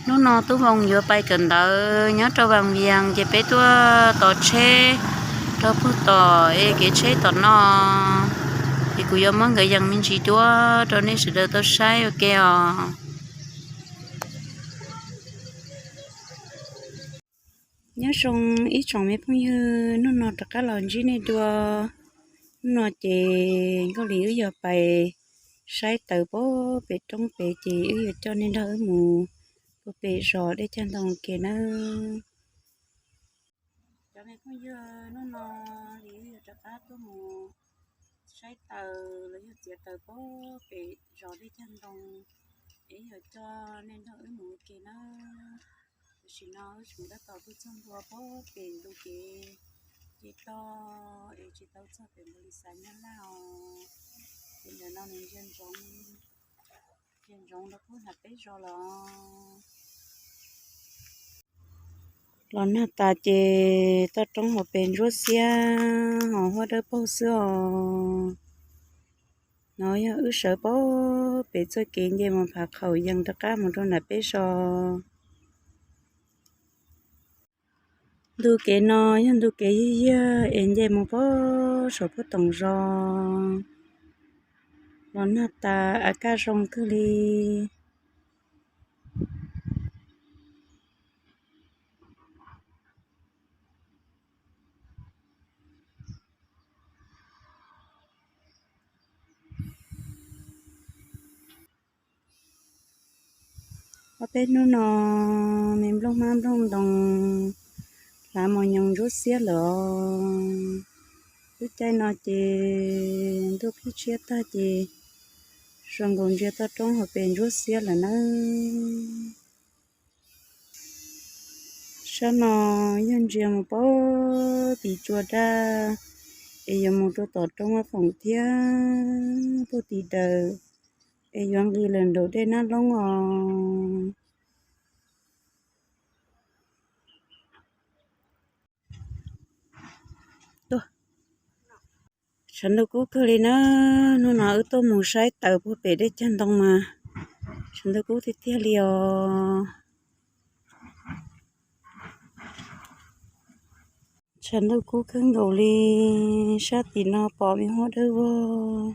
Hnub no Tub Voos yuav pais kawm ntawv nyob rau Vaj Vias ces peb tuaj tos tsheb rau puag tom es kev tsheb tom no, ces kuv yuav muab nkawd yees me ntsis dua rau nej sawv daws tau saib ua ke os. Nyob zoo ib tsoom me phooj ywg, hnub no rov qab los ntsib nej dua. Hnub no ces Nkauj Lis wb yog pais saib taws pem roob pem ces wb yuav coj nej nrog wb mus puag pem zos Dej Cag Ntoo ke nawb. Cov me phooj ywg, hnub no Lis wb yuav rov qab tuaj mus saib taws los yog txiav taws puag pem zos Dej Cag Ntoo, es yuav coj nej nrog wb mus ua ke nawb. Tam sim no wb tseem tab tom tuaj txog ntua puag pem ntug kev ces toj es tsis tau txog pem npaum li xav nyab laj os. Ces ntawm no nws ntsia ntsoov, ntsia ntsoov rau puag nram peb zos los. Los nag tas ces toj roob hauv pes ntsuab xiab ho huab dawb paug xwb os. No yog wb sawv puag pem txoj kev nce mus Phav Qhaum yees rov qab mus rau nram peb zos. Ntu kev no yog ntu kev yog yog es nce mus puag saum puag toom zos. Los nag tas av kaj zoo kawg li. Ob peb hnub no me nplooj hmab nplooj ntoos hlav mos nyoos ntsuab xiab lawm os. Lub caij no ces ntuj qhib tshiab tag ces zoo nkaus ntsia toj roob hauv pes ntsuab xiab lawm nawb. Sab no yog ntsia mus puag tim tsua daj es yuav mus rau tom roob Vaj Foom thiab puag tim daws es yuav nqis lawm nraum dej Nab Loob os. Tshav ntuj kub kawg li na, hnub no wb tuaj mus saib taws puag pem Dej Cag Ntoo mas tshav ntuj kub tiag tiag li os. Tshav ntuj kub kawg nkaus li, sab tim no pom me huab dawb vog.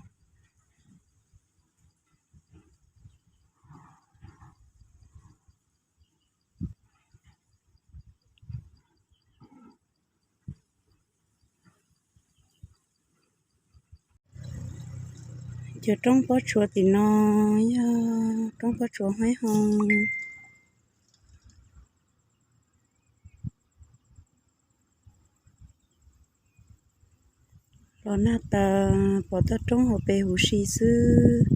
Cov roob pob tsuas tim no yog roob pob tsuas haib hoo. Los nag tas pom toj roob hauv pes huv si xwb,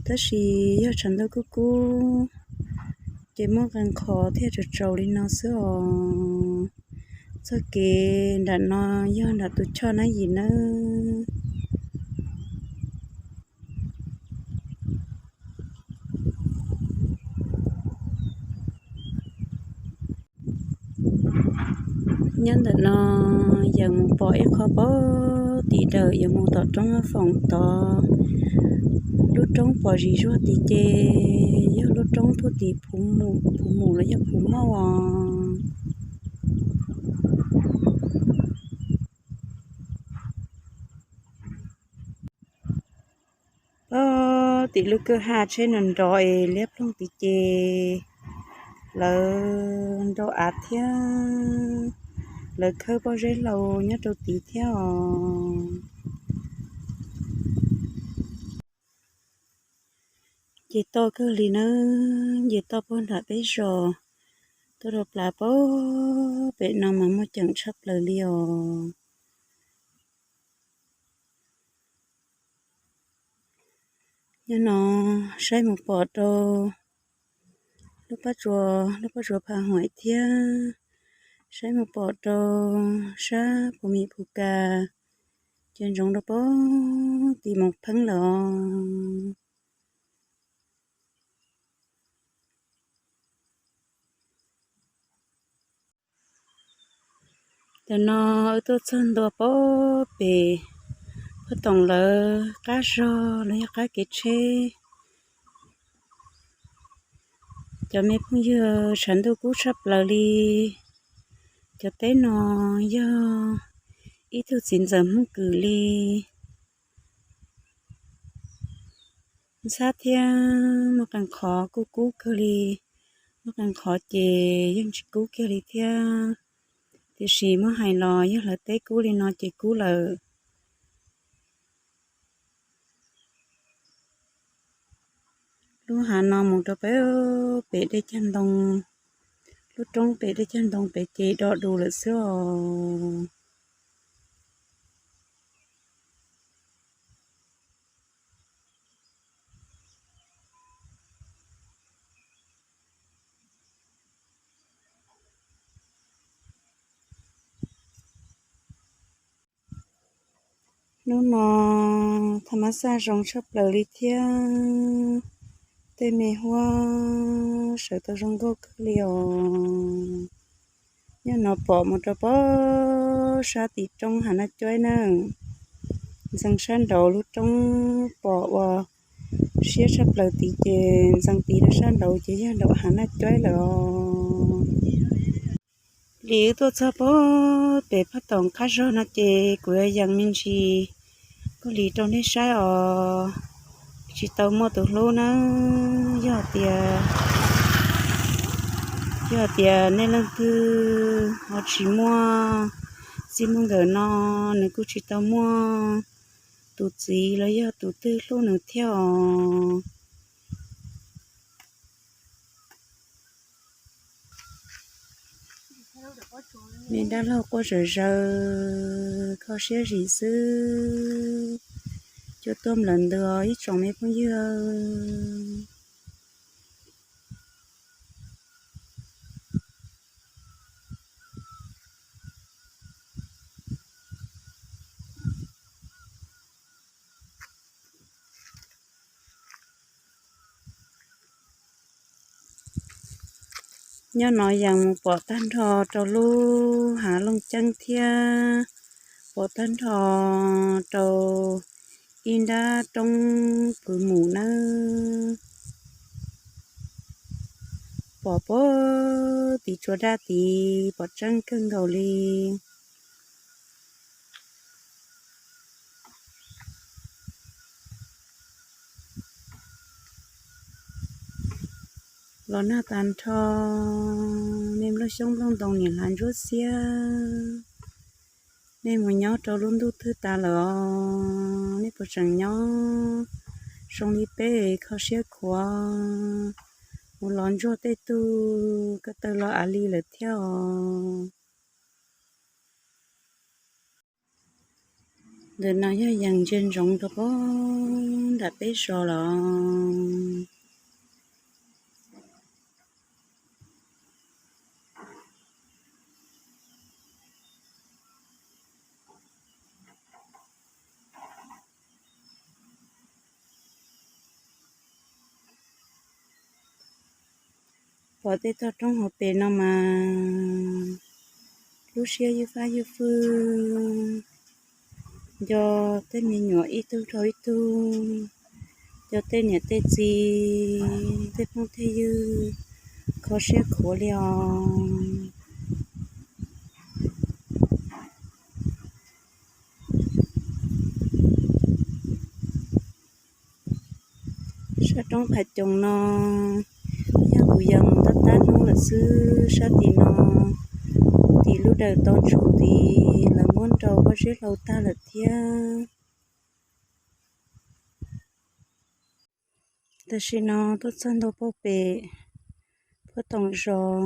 tab sis yog tshav ntuj kub kub ces muaj qee qhov thiaj tsaus tsaus li no xwb os. Txoj kev nram no yog nram tus choj Nab Yim nawb. Nyob ntawm no yeej mus pom ib qho puag tim daws yuav mus tom roob Foom tod. Lub roob pom zim zuag tim ces yog lub roob puag tim Phuv Mus, Phuv Mus los yog Phuv Mauj os. Puag tim lub kwj ha tsheb nrov nrov es liab ploog tim ces lawv nrau av thiab lawv khawb pob zeb hlau nyob rau tid thiab os. Nce toj kawg li nawb, nce toj puag nram peb zos tuaj rau plaws puag pem no mas muaj ceem tshaj plaws li os. Nyob no saib mus pom rau lub pab tsuas, lub pab tsuas Pha Huam thiab, saib mus pom rau sab Phu Mim Phu Kas, ces ntsoov rau puag tim Moos Pheeb lawm os. Tam no wb tuaj txog ntua puag pem Phuj Toom lawv qab zog los yog qab kev tsheb. Cov me phooj ywg, tshav ntuj kub tshaj plaws li. Cov teb no yog ib tug txiv ntxawm Hmoob Kws li. Ntxhab thiab muaj qee qhov kuj kub kawg li, muaj qee qhov ces yeej tsis kub kiag li thiab. Tiam sis muab hais los yog lawv teb kub li no ces kub lawm. Lub hav no mus rau pem, pem dej cag ntoo, lub roob pem dej cag ntoo pem ces do du lawm xwb os. Hnub no thaj mab xaj zoo tshaj plaws li thiab, tej me huab sawv tau zoo nkauj kawg li os. Nyob no pom mus rau pem sab tim roob Hav Naj Cuaib na, ntxeev sab nraud lub roob pom uas siab tshaj plaws tid ces ntxeev tid rau sab nraud ces yog nraum Hav Naj Cuaib lawm os. Li wb tuaj txog pem pem phab tom qab zog no ces kuv yuav yees me ntsis kuj li rau nej saib os. Tsis tau muaj tus hlub nawb, yog tias, yog tias nej leej twg ho tsis muaj txij muaj nkawm no, nws kuj tsis tau muaj tus txiv los yog tus twg hlub nws thiab os. Me dab laug quaj zawm zaws kho siab zim xwb. Cua tuaj nplawm ntws os ib tsoom me phooj ywg. Nyob no yees mus pom tag nrho rau lub hav looj ceeb thiab pom tag nrho rau ib nrab roob kwv mus nawb. Pom pem tim tsua daj tid pom tseeb kawg nkaus li. Los nag tas nrho, nej nplooj xyoob nplooj ntoo niam hlav ntsuab xiab, nej mus nyob rau lub ntuj twg tas lawm os, nej puas tseem nyob zoo li peb kho siab khuav mus los ntsuag tej tug ko taw los av li lawm thiab os. Ntawm no yog yees ntsia ntsoov rau pem nram peb zos los. Pom tej tog roob hauv pes no mas lub siab ywj fab ywj fwj, nco tej me nyuam ib tug dhau ib tug, nco tej niam tej txiv tej phooj tej ywg, kho siab khuav li os. Sab roob Phaj Coos no yog kuv yees mus tab tab hnub lawm xwb, sab tim no, tim lub dawm tau ntshum tid lawv muab nrau pob zeb hlau tag lawm thiab. Tam sim no tuaj txog ntua pem phuab toom zos,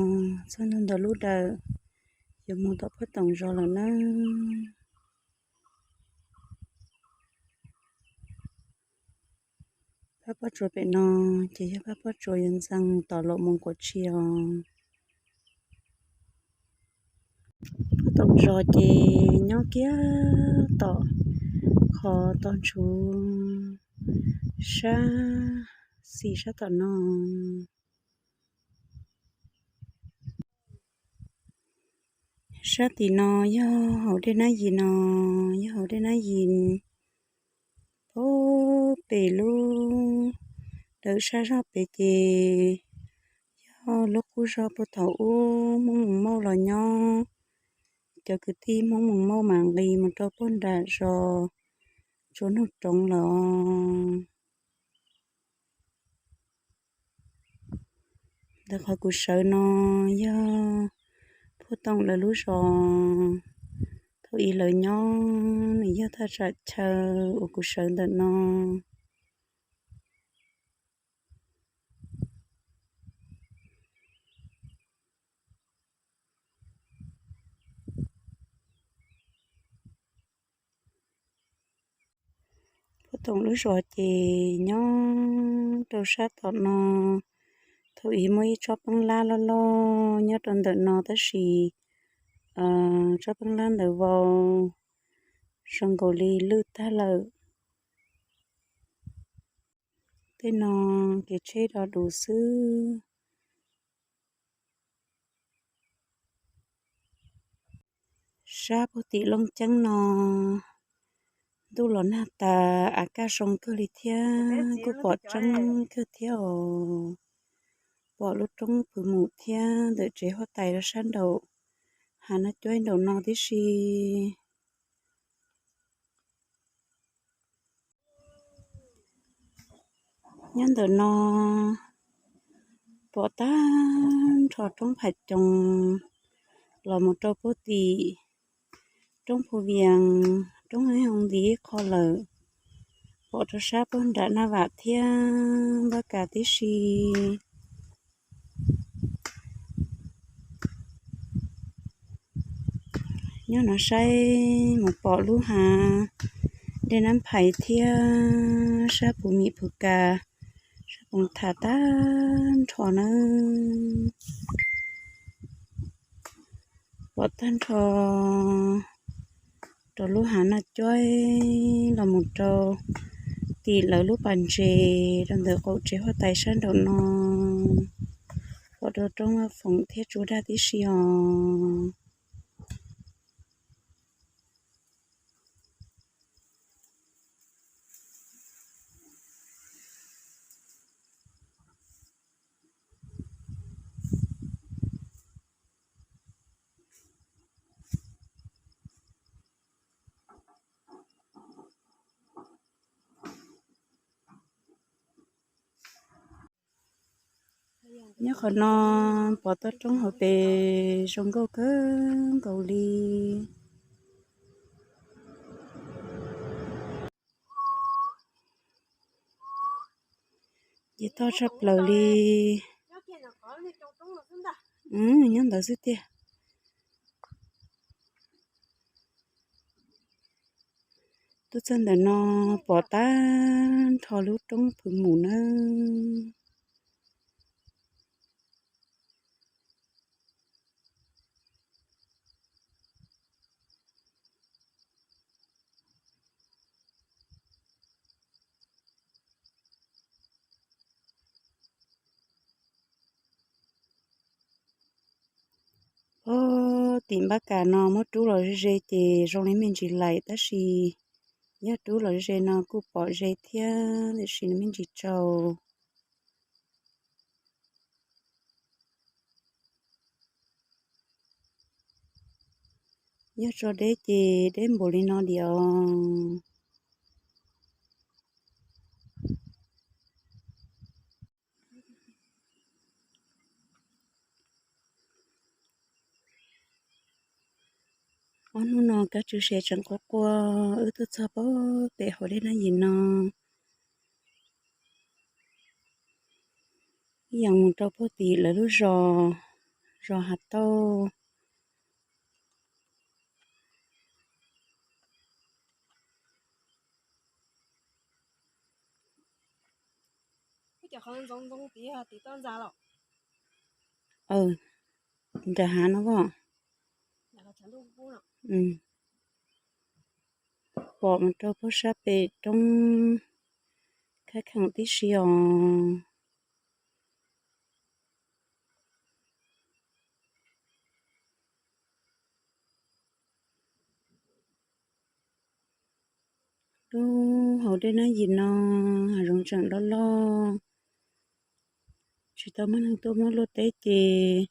txog ntua ntawm lub dawm, yuav mus tom phuab toom zos lawm nawb. Phab pob tsuas pem no ces yog phab pob tsuas yuav ntxees tom Luam Moos Kuam Tshis os. Phuab toom zos ces nyob kiag tom qhov tog ntshum sab xis sab tom no. Sab tim no yog hauv dej nab yim no, yog hauv dej nab yim pem lub dawm sab zog pem ces yog Lub qub zos puag thaum ub Hmoob Mus Mauj los nyob, cov kwv tij Hmoob Mus Mauj mam nqis mus rau puag nram zos Tsua Noog Roov lawm. Ntawm qhov kuv sawv no yog Phuaj Toom lawv lub zos. Thaum ub lawv nyob nws yog thaj tsam chaw uas kuv sawv ntawm no. Phuaj Toom lub zos ces nyob rau sab tom no. Thaum ub muaj ib tsob peeb lab loj loj nyob rau ntawm no tab sis tsob peeb lab ntawd vau zoo nkaus li lwj tag lawm. Tej no kev tsheb do dus xwb. Sab puag tim Looj Ceeb no ntuj los nag tas, av kaj zoo kawg li thiab kuj pom tseeb kawg thiab os. Pom lub roob Phwv Mus thiab ntawm tsev huab tais rau sab nraum hav Naj Cuaib nraum no tib si. Nyob ntawm no pom tag nrho roob Pham Coos los mus rau puag tim roob Phu Vias, roob Hab Hoo nti ib qho lawm. Pom rau sab puag nram Naj Vam thiab Npab Kas tib si. Nyob no saib mus pom lub hav Dej Nab Phais thiab sab Phu Mis Phu Kas, sab Poos Tham tag nrho nawb. Pom tag nrho rau lub hav Naj Cuaib los mus rau tim lawv lub pas ntses rau ntawm qaum tsev huab tais sab nraum no. Pom rau roob Vaj Foom thiab Tsuj Dag tib si os. Nyob qhov no pom toj roob hauv pes zoo nkauj kawg nkaus li. Ces toj tshaj plaws li. Nyob ntawd xwb tiag. Tuaj txog ntawm no pom tag nrho lub roob Phwv Mus nawb. Pog tim Npab Kas no muab rub los ze ze ces zoo li me ntsis laim tab sis yog rub los ze no kuj pom ze thiab tiam sis nws me ntsis tsaus. Yog tso deb ces deb npaum li no diam. Ob hnub no kab tsw se tseem quaj quaj, wb tuaj txog pem hauv dej Nab Yim no. Ib yam mus rau puag tim lawv lub zos, zos Hav Tauj. Nram hav no as. Pom mus rau puag sab pem roob Khab Kheem tib si os. Lub hauv dej Nab Yim no hav zoov tseem loj loj, Tsis tau muaj neeg tuaj muab luaj teb ces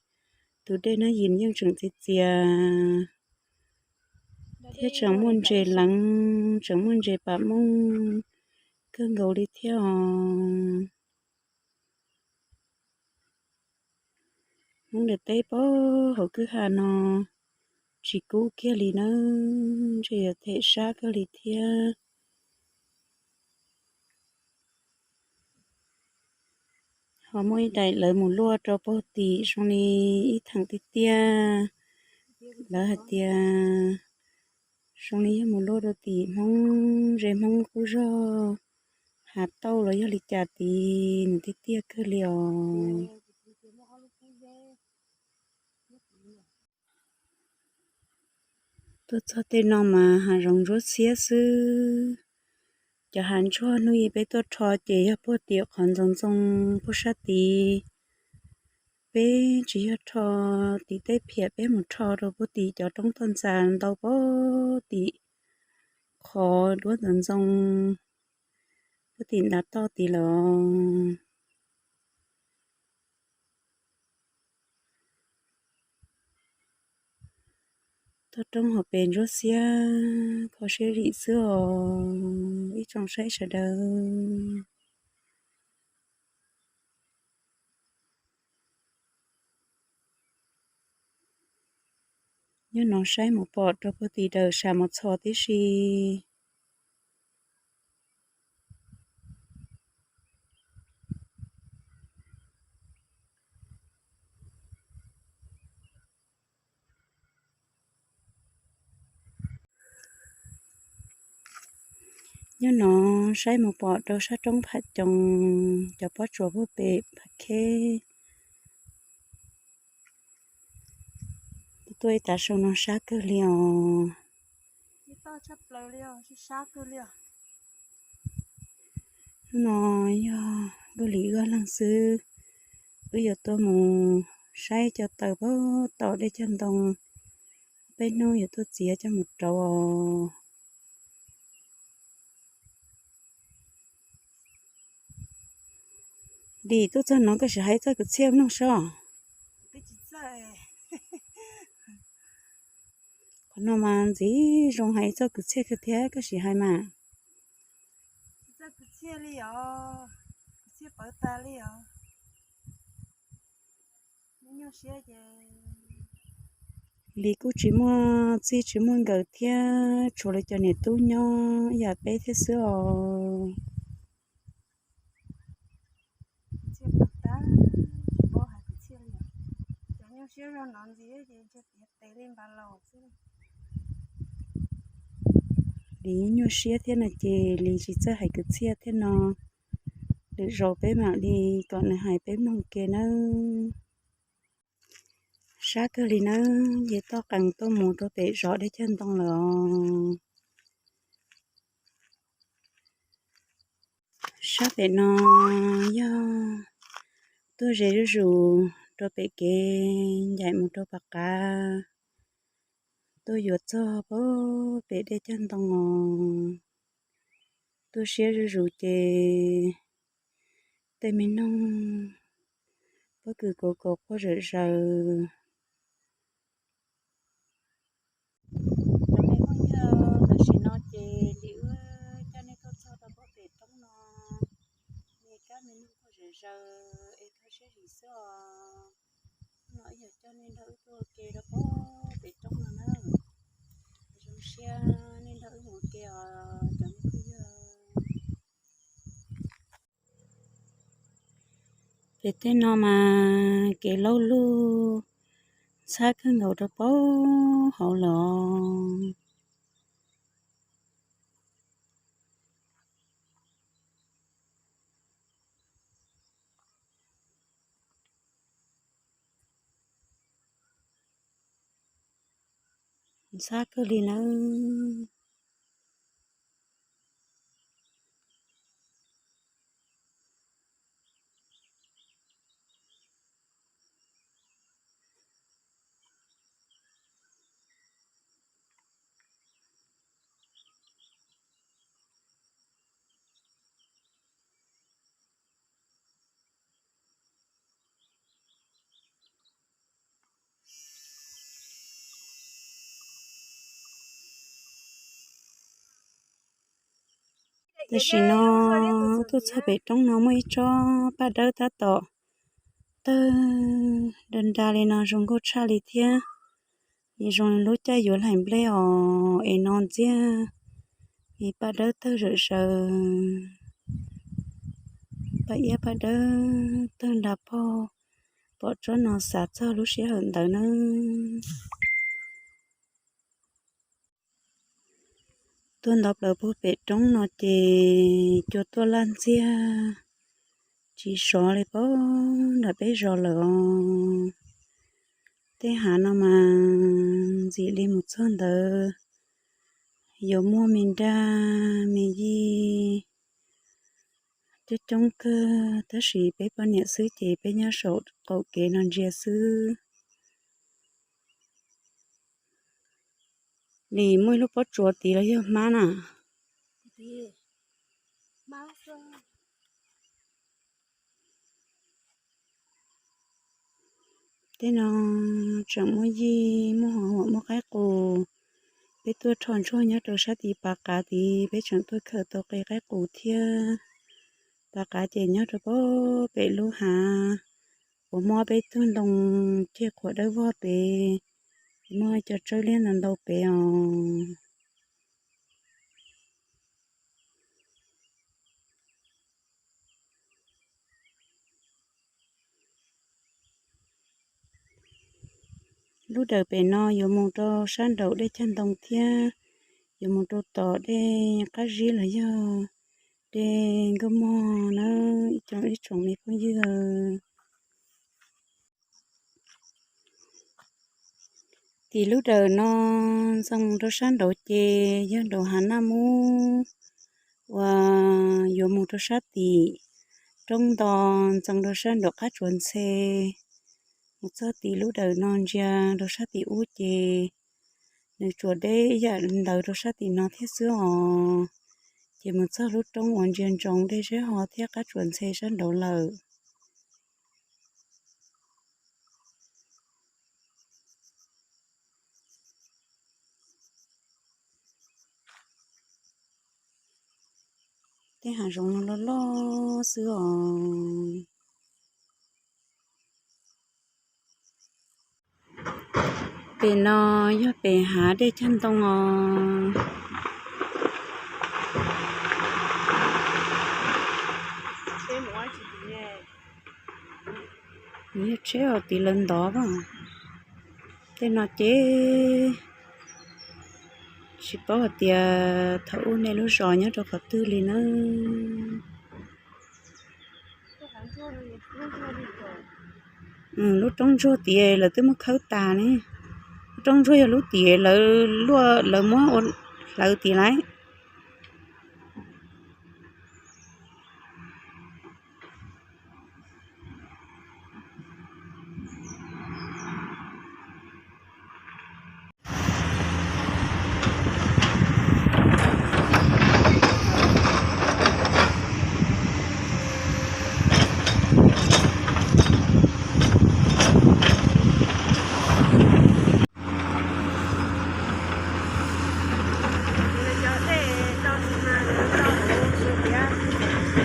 tus dej Nab Yim yeej tseem txias txias thiab tseem muaj ntses leev, tseem muaj ntses pam mooj kawg nkaus li thiab os. Hmoob daim teb pab hauv kwj ha no tsis kub kiag li nawb, ntshe yuav them sab kawg li thiab. Ho muaj ib daim lawv mus luaj rau puag tim zoo li ib theem tiag tiag, lawv hais tias zoo li yog mus luaj rau tim Hmoob ze Hmoob qub zog Hav Tauj los yog li cas tid, nws tiag tiag kawg li os. Tuaj txog tej no mas hav zoov ntsuab xiab xwb. Cov hav ntsuag hnub ib peb tuaj rho ces yog puag tim qhov ntxoov ntxoo puag sab tid. Peb tsis yog rho tim teb phiam, peb mus rho rau puag tim cov roob toj ntxas ntau puag tim qhov duab ntxoov ntxoo puag tim ntav toj tid lawm. Toj roob hauv pes ntsuab xiab kho siab zim xwb os ib tsoom saib sawv daws. Nyob no saib mus pom rau puag tim daws sa mos txhos tib si. Nyob no saib mus pom rau sab roob Pham Coos, cov pob tsuas puag pem Pham Kheb. Tuaj ib tav su no sab kawg li os. Hnub no yog Nkauj Lis wb ob leeg xwb, wb yuav tuaj mus saib cov taws puag tom dej cog ntoo, peb hnub yuav tuaj txiav coj mus rauv os. Dim, tuaj txog no koj sim hais txoj kwv txhiaj mloog sob. Qhov no mas ntxim zoo hais txoj kwv txhiaj kawg thiab, koj sim hais mas. Lis kuj tsis muaj txij tsis muaj nkawm thiab, tshuav lawv cov niam tub nyob ib yam peb thiab xwb os. Lis nyuaj siab thiab no ces Lis tsis txawj hais kwv txhiaj thiab no, lwm zaus peb mam li kom nws hais peb mloog ke nawb. Sab kawg li nawb, nce toj qees tuaj mus rau pem zos dej cog ntoo lawm os. Sab pem no yog tuaj ze zuj zus rau pem kev ncaim mus rau Pas Qav, tuaj yuav txog puag pem dej cog ntoo os. Tuaj siab zuj zus ces tej me noog pob kws kaus kaus quaj zom zaws. Cov me phooj ywg, tam sim no ces Lis wb coj nej tuaj txog rau puag pem roob no, me kab me noog quaj zom zaws es kho siab zim xwb os. Hnub no wb yuav coj nej nrog wb tuaj ua ke rau puag pem roob no na. Zoo siab nej nrog wb mus ua ke os cov me phooj ywg. Pem tej no mas kev laub lug ntxhab kawg nkaus rau puag hauv lawm. Ntxhab kawg li nawb. Tam sim no tuaj txog pem roob no muaj ib tsob paj dawb tab tom tawg nra nra li no zoo nkauj tshaj li thiab. Nws zoo li lub caij yuav hlais nplej os, es no ntxiag, es paj dawb tawg zawm zaws, paj iab paj dawb tawg nra pog. Pom tsob no xav txog lub sij hawm ntawd na. Tuaj nto plaws puag pem roob no ces cua tuaj laj ntxiag, tsis sov li pog nram peb zos lawm os. Tej hav no mas ntxim li mus txog ntawd yuav muaj me nraj me yij coob coob kawg, tab sis peb poj niam xwb ces peb nyob saum qaum kev no ntsia xwb. Nim muaj ib lub pob tsuas tid los yog hmab na. Tej no tseem muaj yij, muaj hov huam, muaj qaib qus. Peb tuaj rho ntsuag nyob rau sab tid pav qav tid, peb tseem tuaj khaws tau qe qaib qus thiab. Pav qav ces nyob rau pog pem lub hav uas muaj peb tug ntoo ceg qhuav dawb vog pem, muaj cov tsawb liab ntau ntau pem os. Lub dawm pem no yuav mus rau sab nraum dej cag ntoo thiab yuav mus rau tom dej qab zib los yog dej nkauj mog na, ib tsoom me phooj ywg. Tim lub dawm no ntxees rau sab nraud ces yog nraum hav naj mub uas yuav mus rau sab tim roob nto, ntxees rau sab nraum qab tsuas ntxhe. Mus txog tim lub dawm no ntsia rau sab tim ub ces nws tsuas deb ib yam ntawd rau sab tim no thiab xwb os. Ces mus txog lub roob uas ntsia ntsoov dej zeb ho thiab qab tsuas ntxhe sab nraud lawm. Tej hav zoov no loj loj xwb os. Pem no yog pem hav dej cag ntoo os. Yog tsheb hauv tid lawv ntov. Tej no ces tsis paub hais tias thaum ub nej lub zos nyob rau qhov twg li na. Lub roob ntsuag tid lawv twb muab khawb tas ne. Lub roob ntsuag yog lub tid lawv luaj lawv muab ua hlawv tid lawm.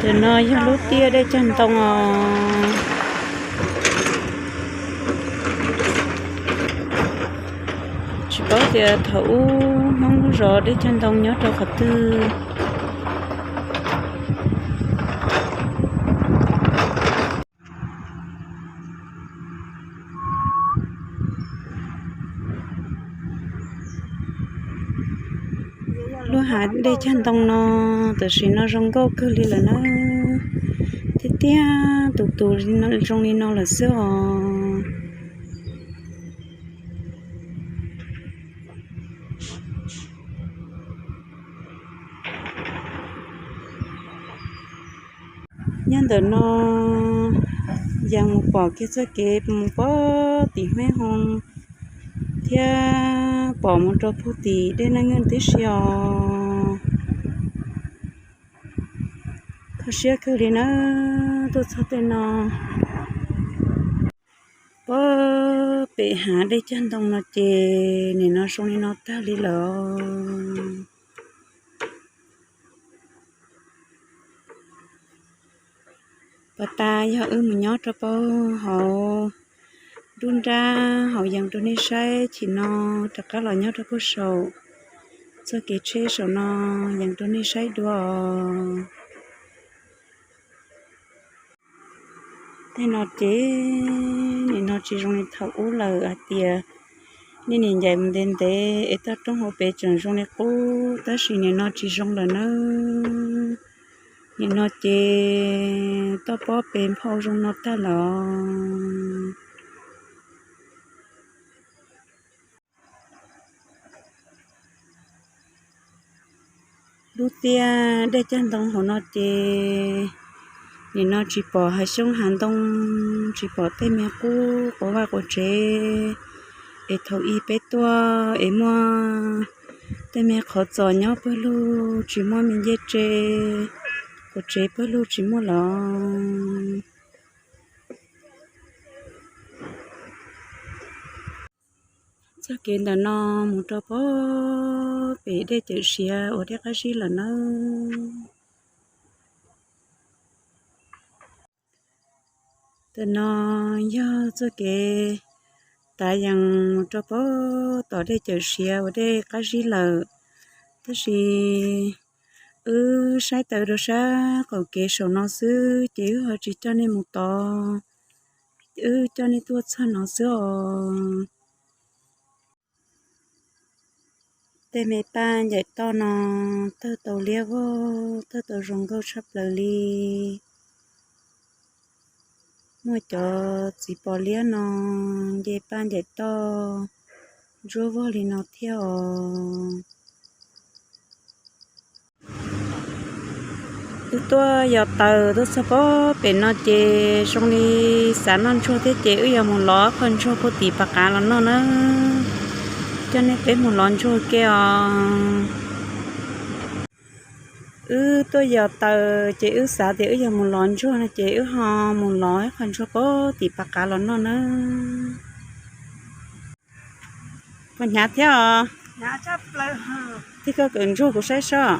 Tus no yog lub tiaj dej cag ntoo os. Tsis paub tias thaum ub Hmoob lub zos dej cag ntoo nyob rau qhov twg. Lub hav dej cag ntoo no tam sim no zoo nkauj kawg li lawm na. Tiaj tiaj tus tus zoo li no lawm xwb os. Nyob ntawm no yeej mus pom kiag txoj kev mus pog tim Hmeb Hoo thiab pom mus rau puag tim dej Neej Yeej tib si os. Kho siab kawg li na, tuaj txog tej no. Pog pem hav dej cag ntoo no ces nim no zoo li no tag li lawm. Puag ta yog wb mus nyob rau puag hauv nruab nrab hauv yees rau nej saib, chim no rov qab los nyob rau puag saum txoj kev tsheb saum no yees rau nej saib dua os. Tej no ces nim no tsis zoo li thaum ub lawm hais tias nej nim ncaim mus ntev ntev es toj roob hauv pes tseem zoo li qub, tab sis nim no tsis zoo lawm nawb. Nim no ces toj pob pes nphau zoo no tag lawm. Lub tiaj dej cag ntoo hauv no ces nim no tsis pom hav xyoob hav ntoo, tsis pom tej me qub quav vaj quav tsev es thaum ub peb tuaj es muaj tej me qhov txos nyob puag lug, tsis muaj me ncej tsev, quav tsev puag lug tsis muaj lawm. Txoj kev ntawm no mus rau puag pem dej cawm siav uas dej qab zib lawm nawb. Ntawm no yog txoj kev tav yees mus rau puag tom dej cawm siav uas dej qab zib lawm, tab sis wb saib taws rau sab qaum kev saum no xwb ces wb ho tsis coj nej mus tod, wb coj nej tuaj txog no xwb os. Tej me paj ncaim toj no tawg tau liab vog, tawg tau zoo nkauj tshaj plaws li. Muaj cov txiv pos liab no nce paj ncaim toj ntsuab vog li no thiab os. Wb tuaj yos taws tuaj txog puag pem no ces zoo li xav noj ntsuag thiab ces wb yuav mus lov qhov ntsuag puag tim pas qav los noj nawb. Coj nej peb mus lov ntsuag ke os. Wb tuaj yos taws ces wb xav tias wb yuav mus lov ntsuag no ces wb ho mus lov qhov ntsuag puag tim pas qav los noj nawb. Puas hnyav thiab os? Tij, koj kawm ntsuag kuv saib soj.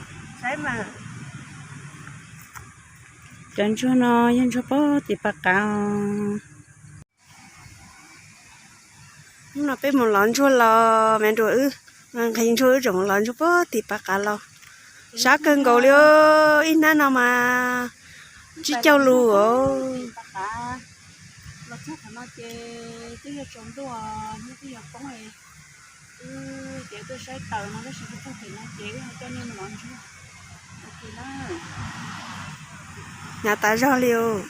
Cov ntsuag no yog ntsuag puag tim pas qav os. Hnub no peb mus lov ntsuag los me nruas wb, nqhis ntsuag wb tseem mus lov ntsuag puag tim pas qav los. Sab kawg nkaus li, ib hnab no mas tsib caug lus os. Los txog qhov no ces twb yog tsaus ntuj, hnub twb yuav poob li. Wb ces tuaj saib taws no tab sis twb txog pem no ces wb ho coj nej mus lov ntsuag. Hnyav tas zog li os.